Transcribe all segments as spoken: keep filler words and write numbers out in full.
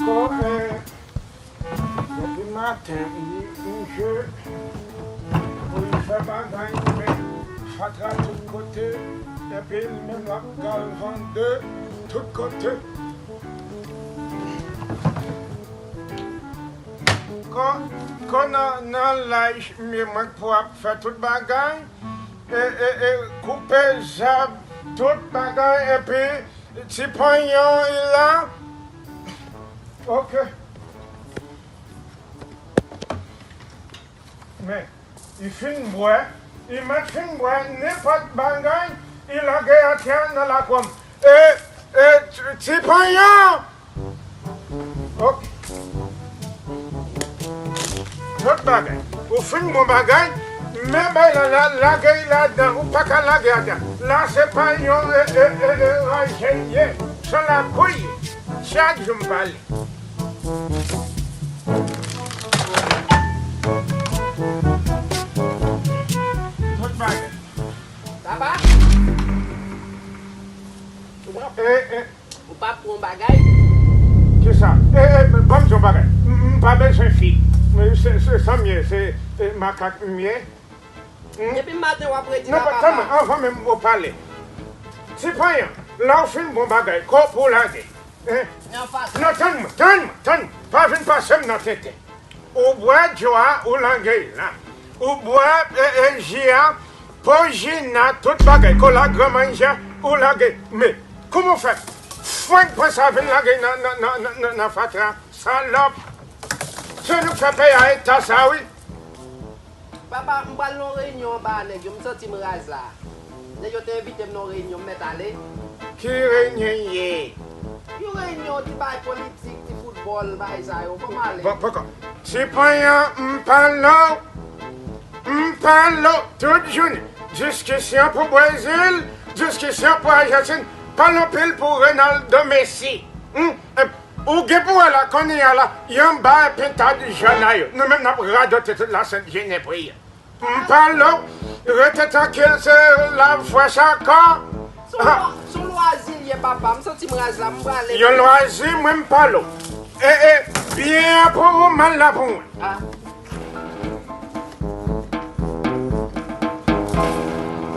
Kò, eh, depi maten, li bouje, pou li fè bagay, men fatra tout kote, epi li menm l ap galvande tout kote. Kò, kò nan, nan laj, men mwen k pou ap fè tout bagay, e, e, e, koupe zèb, tout bagay, epi ti panyan, li la. Ok. Men, li fin bwè, li mèt fin bwè nenpòt bagay, li lage atè nan lakou m. E, e, ti, ti panyan! Ok. Lòt bagay. Ou fin bon bagay, men bay la, la, lage l ladan, ou pa ka lage atè. La se pa yon, e, e, e, e, ranje l ye. Se lakou l ye. Chak jou m pale. Lòt bagay. Papa? Ou pa, e, e, ou pa pran bagay? Kisa? E, e, ban m di yon bagay. M, m pa bezwen fi. Men se, se sa m ye, se, e, makak m ye. Hmm? Depi maten w ap redi la, papa. Non, tann mwen, anvan menm ou pale. Ti panyan, lè w fin bon bagay, kò pou w lage. Hein? Non, tann mwen, tann mwen, tann mwen. Pa vin pase m nan tenten. Ou bwè dlo a, ou lage l la. Ou bwè, e, e, ji a, po ji nan tout bagay. Kola, gran manje, ou lage. Men, kouman w fè? Fwenk pran sa vin lage nan, nan, nan, nan, nan, nan fatra. Salòp. Se nou k fè peyi a eta sa, wi. Papa, m pral nan yon reyinyon anba a nèg yo, m santi m raz la. Nèg yo te envite m nan yon reyinyon, m mèt ale. Ki reyinyon ye? Yon reyinyon, ti bagay politik, ti foutbòl, bagay sa yo. Fò m ale. Bon, poko. Ti panyan, m pale w, m pale w tout jounen. Diskisyon pou Brezil, diskisyon pou Ajantin, pale anpil pou Ronaldo, Messi. Hmm? Ou gen pou wè la, kounye a la, y anba pintad jòn a yo. Nou menm n ap radote tout la Sent Jenèf wi. M pale w, rete trankil, se la fwès ankò. Se yon lwa-, se yon lwazi l ye, papa. M santi m raz la, m prale. Yon lwazi, mwen m pale w. E, e, byen pou ou, mal la pou mwen. Ah.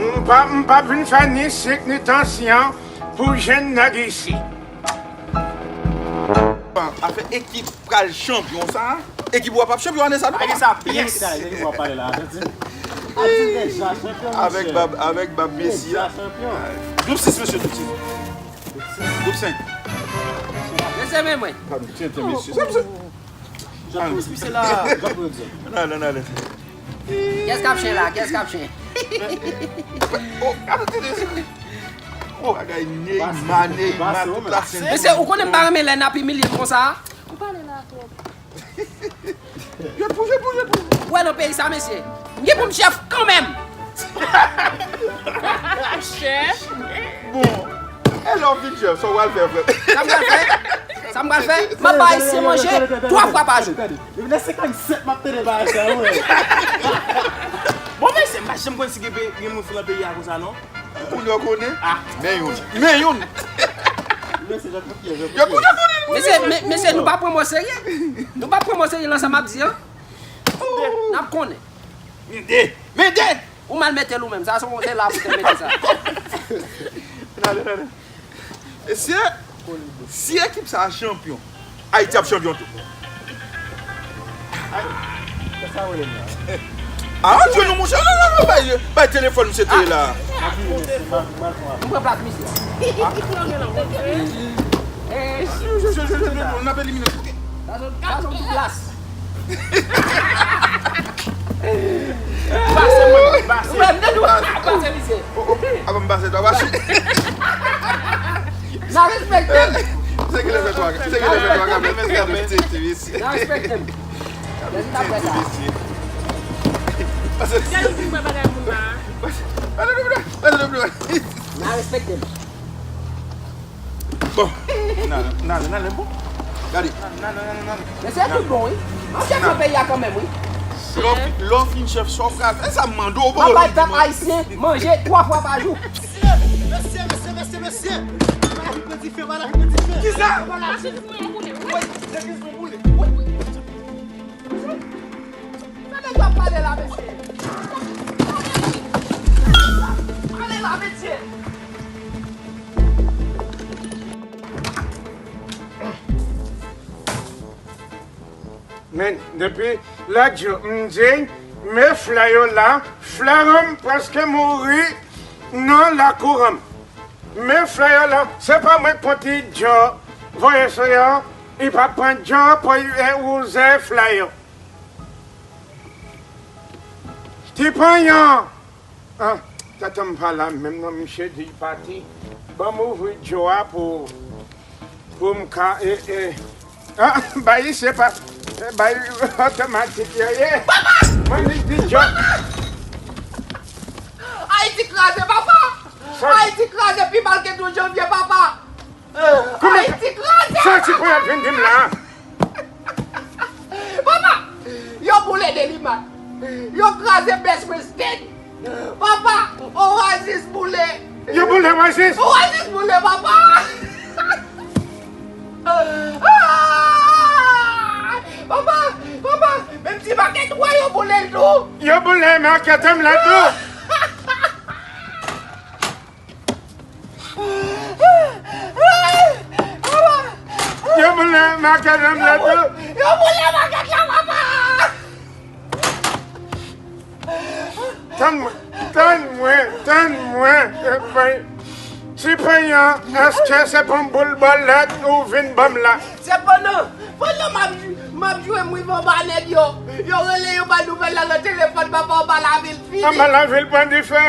M pa, m pa vin fè ni sik, ni tansyon pou jèn nèg isi. Afè ekip pral chanpyon sa, ekip ou a p ap chanpyon ane sa non, papa. Sa pyès. Ekip ou ap pale la, santi. Ap di deja chanpyon, avèk bab, avèk bab Messi a. Deja chanpyon. Doub sis, mesye, doub sis. Doub senk. Mesye, men mwen. Tenten, mesye. Sa, mesye. Jean-Claude, misye la. Jean-Claude. Nan, nan, nan, nan. Kiyès k ap chen la? Kiyès k ap chen? Oh, gade tele sa. Oh, bagay Neymar, Neymar, tout la sèn. Mesye, ou konnen m pa renmen lè n ap imilye m konsa. Ou pale la twòp. Jwèt pou, jwèt pou, jwèt pou. Ou wè nan peyi sa, mesye, m gen pou m chèf kanmenm. Chèf? Bon, e lè w vin chèf, sa w pral fè, frè? Sa m pral fè? Sa m pral fè? M ap ba ayisyen manje twa fwa pa jou. Depi nan senkannsèt m ap tande bagay sa, wi. Bon, mesye, m pa janm konn si gen pe-, gen moun sou nan peyi a konsa, non. Kounye a w konnen? Ah. Men youn. Men youn. Mesye, Jean-Claude, Jean-Claude. Yo konnen, konnen. Mesye, me-, mesye, nou pa pran m o serye. Nou pa pran m o serye nan sa m ap di an. N ap konnen. Mende! Mende! Ou mal mete l ou menm. Sa se, se la pou te mete sa. N ale, n ale. E si, si ekip sa a chanpyon, Ayiti ap chanpyon tou. Ay, sa sa rele m la? Ah, jwe nou, monchè. Non, non, non, bay, bay telefòn misye te la. Ah. M pran plas misye. Ah. Eh, jwe, jwe, jwe, jwe, jwe, n ap elimine l. Sa se, sa se yon ti plas. Pase mwen, pase. Ou menm, nou, nou, pase misye. Oh, oh, avan m pase twa machi. N a respekte m. Se ki lè fè twa, se ki lè fè twa ka mèt, mèt, mèt, ti, ti, mesye. N a respekte m. Lè n t ap fè sa. Pase. Gade, ou fin wè bagay moun la. Pase, pase, pase, pase. N a respekte m. Bon. Nan, nan, nan, nan, bon. Gade. Nan, nan, nan, nan, nan. Men se tout bon, wi. An chèf nan peyi a kanmenm, wi. Lè w fi-, lè w fin chèf, sa w pral fè, sa m mande w, w poko bay pèp ayisyen manje twa fwa pa jou. Mesye, mesye, mesye, mesye. Bagay pran dife, bagay pran dife. Kisa? Legliz mwen boule. Sa nèg yo ap pale la, mesye? Pale la, mesye. Men, depi lòt jou, m di, men flè yo la, flè an m prèske mouri nan lakou an m. Men flè yo la, se pa mwen k pran ti djò voye sou yo, li pa pran djò pou l wouze flè yo. Ti panyan! Ah, tata m pa la menm non, misye di l pati. Ban m ouvri djò a pou, pou m ka, e, e. Ah, bay se pa, bay otomatik yo ye. Mwen li di djò. Ayiti kraze, papa! Ayiti kraze pi mal ke douz janvye, papa! Kòman Ayiti kraze! Sa ti panyan vin di m la? Papa! Yo boule Delimat! Yo kraze Best Western! Papa! Oasis boule! Yo boule Oasis! Oasis boule, papa! Ah! Papa! Papa! Menm ti makèt wè yo boule l tou! Yo boule makèt an m la tou! Yo boule makèt an m la tou. Yo boule makèt la, papa! Tann mwen, tann mwen, tann mwen. Ti panyan, èske se pou m boule bòlèt ou vin ban m la? Se pandan, pandan m ap, m ap jwe m rive anba nèg yo. Yo rele yo ba nouvèl la nan telefòn, papa, anba lavil fini. Anba lavil pran dife.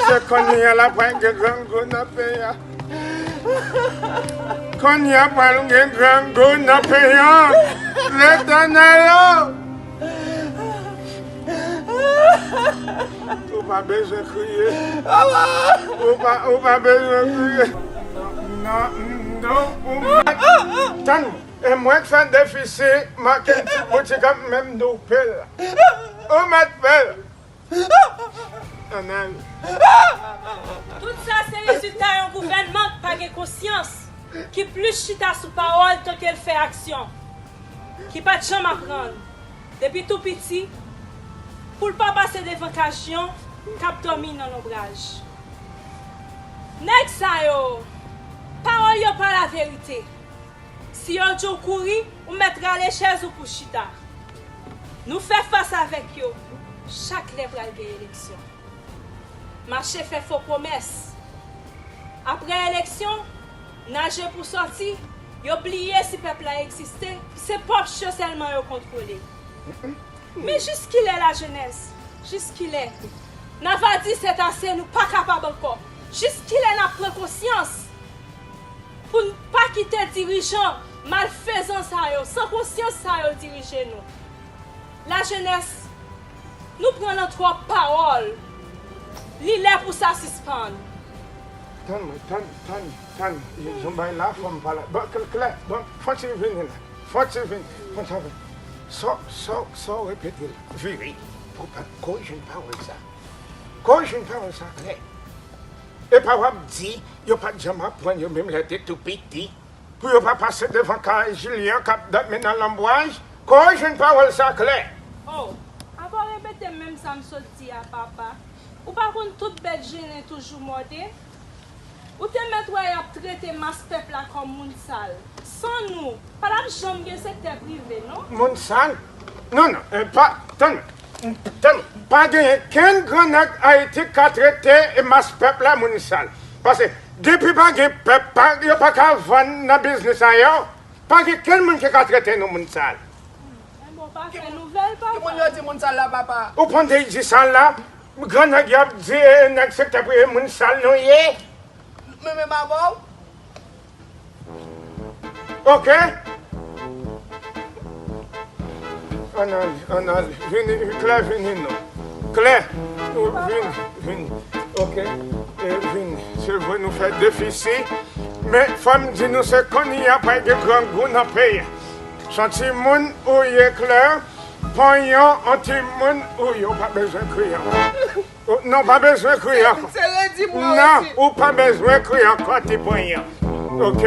Se kounye a la pral gen grangou nan peyi a. Kounye a pral gen grangou nan peyi a. Letènèl o! Ou pa bezwen kriye. Ou pa, ou pa bezwen kriye. Non, non, ou mèt. Tann, e mwen k fè defisi, m ak ti boutik ap menm double. Ou mèt pè. Ann al. Tout sa se rezilta yon gouvènman ki pa gen konsyans, ki plis chita sou pawòl tanke l fè aksyon, ki pa t janm aprann, depi tou piti, pou l pa pase devan kajyon k ap dòmi nan lonbraj. Nèg sa yo, pawòl yo pa laverite. Si yo di w kouri, ou mèt rale chèz ou pou chita. Nou fè fas avèk yo chak lè pral gen eleksyon. Mache fè fo pwomès. Apre eleksyon, naje pou sòti, yo bliye si pèp la egziste, se pòch yo sèlman yo kontwole. Men jiskilè lajenès? Jiskilè? N ava di sètase, nou pa kapab ankò. Jiskilè n ap pran konsyans? Pou n pa kite dirijan malfezan sa yo, san konsyans sa yo dirije nou. Lajenès, nou pran nan twòp pawòl. Li lè pou sa sispann. Tann mwen, tann, tann, tann. Yon bagay la, fò m pale. Bon, klè, klè. Bon, fò ti vini la. Fò ti vini. Fò ti vini. Sa, sa, sa w repete l. Vire. Pou pa korije pawòl sa. Korije pawòl sa klè. E pa w ap di, yo pa t janm aprann yo menm lè te tou piti, pou yo pa pase devan kay Jilyan k ap dòmi nan lonbraj, ko w jwenn pawòl sa klè? O, apa w repete menm sa m sot di a, papa? Ou pa konn tout bèt jennen toujou mòde? Ou te mèt wè y ap trete mas pèp la kòm moun sal. San nou, pa t ap janm gen sektè prive, non. Moun sal? Non, non, e pa, tann, tann, pa genyen kenn gran nèg Ayiti k ka trete mas pèp la moun sal. Paske depi pa gen pèp, pa, yo pa ka vann nan biznis a yo, pa gen kenn moun ki ka trete nou moun sal. Enben, w pa fè nouvèl, papa. Ki moun yo di moun sal la, papa? Ou konn de di sal la? Gran nèg y ap di, e, nèg sektè prive, moun sal nou ye. Men menm avè w? Ok. Ann ale, ann ale. Vini, Klè, vini non. Klè, ou vini, vini. Ok. E vini. Se vre nou fè defisi, men fò m di nou se kounye a pral gen grangou nan peyi a. Se yon timoun ou ye, Klè, panyan, yon timoun ou ye, ou pa bezwen kriye ankò. Ou, non, pa bezwen kriye ankò. Se redi pou w redi. Non, ou pa bezwen kriye ankò, ti panyan. Ok?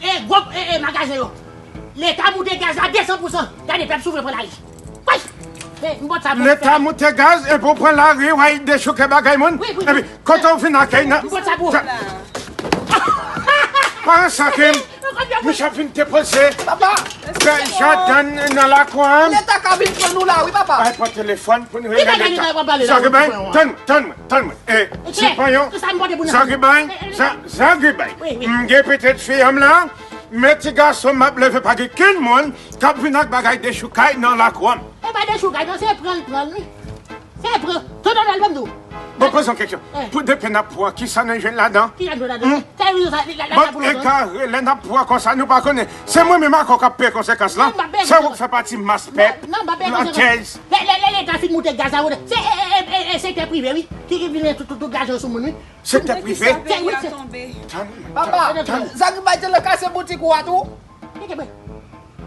e gwo e, e magazen yo. Leta moute gaz la de san pou san. Gade pèp soufri pran lari. Wèy! E, m pot sa pou Leta moute gaz epi w pran lari w al dechouke bagay moun. Wi, wi, wi. Epi kote w vin akèy nan? M pot sa pou Sa- Pa yon sakrim. Misye ap vin depoze Papa, Jaden nan lakou an. Leta ka vin pran nou la, wi, papa. Ay, pran telefòn pou nou rele Leta. Zagibay, tann, tann, tann. E, Sipanyon, Zagibay, Zagibay. M gen pitit fi an m la, men ti gason m ap leve pa gen kenn moun k ap vin ak bagay dechoukay nan lakou an. E pa dechoukay, non, se pran l pran l, wi. Se pran. Tonton Nèl, ban m di w. Bon, poze yon kesyon. Pou depi n ap pran, kisa nou jwenn ladan? Kisa nou jwenn ladan? Televizyon sa, li la, la, Bon, egare, lè n ap pran konsa, nou pa konnen. Se mwen menm ankò k ap peye konsekans lan. Se ou k fè pati mas pèp, lantèz. Lè, lè, lè Leta fin moute gaz la, se, e, e, e, e, sektè prive, wi. Ki, ki vin tout, tout, tout lajan sou moun, wi. Sektè prive? Tann, Papa, tann. Zagibay te le kase boutik ou a tou?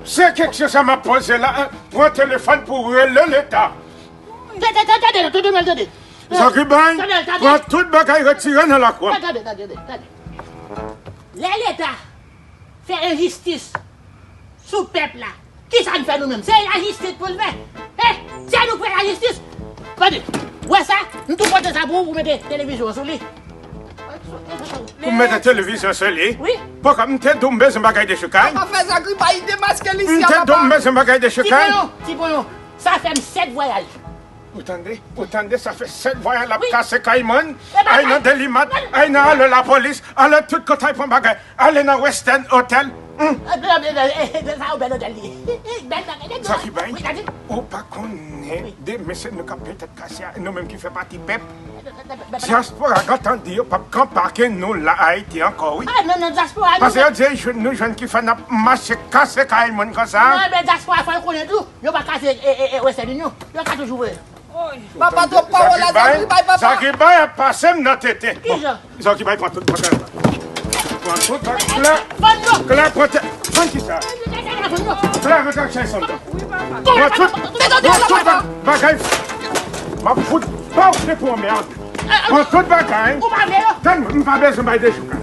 Se kesyon sa m ap poze la, pran telefòn pou rele Leta. Tande, tande, tande, tande, tande. Zagibay, pran tout bagay retire nan lakou an. Tande, tande, tande. Lè Leta fè enjistis sou pèp la, kisa n fè nou menm? Se lajistis pou l fè. E, se nou k fè lajistis. Tande, w wè sa? M tou pote sa pou ou, pou mete televizyon an sou li. Pou m mete televizyon sou li. Wi. Poko m te di w m bezwen bagay dechoukay. Papa fè Zagriba, li demaske li. M te di w m bezwen bagay dechoukay. Ti Ponyon, Ti Ponyon, sa fè m sèt vwayaj. Ou tande? Ou tande? Sa fè sèt vwayaj l ap kase kay moun. Ay nan Delimat, ay nan ale lapolis, ale tout kote ay pran bagay. Ale nan Western Hotel. Hmm. Sa ou bèl odèl li. Bèl bagay. Zagriba, ou pa konnen de mesye nou k ap pete kase a, nou menm ki fè pati pèp. Dyaspora gentan di yo p ap gran pake nou la Ayiti ankò, wi. Ah, non, non, dyaspora, nou. Paske yo di, e, nou jwenn ki fè n ap mache kase kay moun konsa. Non, men dyaspora, fò yo konnen tou, yo pa kase, e, e, e, Western Union. Yo ka toujou voye. Papa, twòp pawòl la, Zagriba, Zagriba, papa. Zagriba ap pase m nan tete. Kijan? Zòkibay pran tout bagay la. Pran tout bagay. Klè. Klè, pran tè. Pran kisa? Klè, rantre ak chay sanm nan. Pran tout, pran tout ba-, bagay. M ap fout ba w depi w mèd. Pran tout bagay. Tann mwen, m pa bezwen bay dechoukay.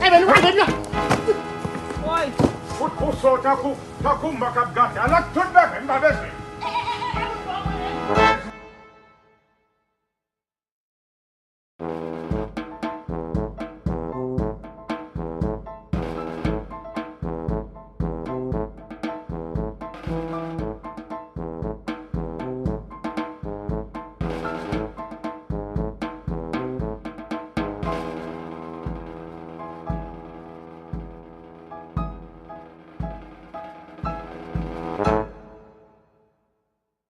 Fout pou sa w tankou, tankou mò k ap gate. Ala tout bagay, m pa bezwen.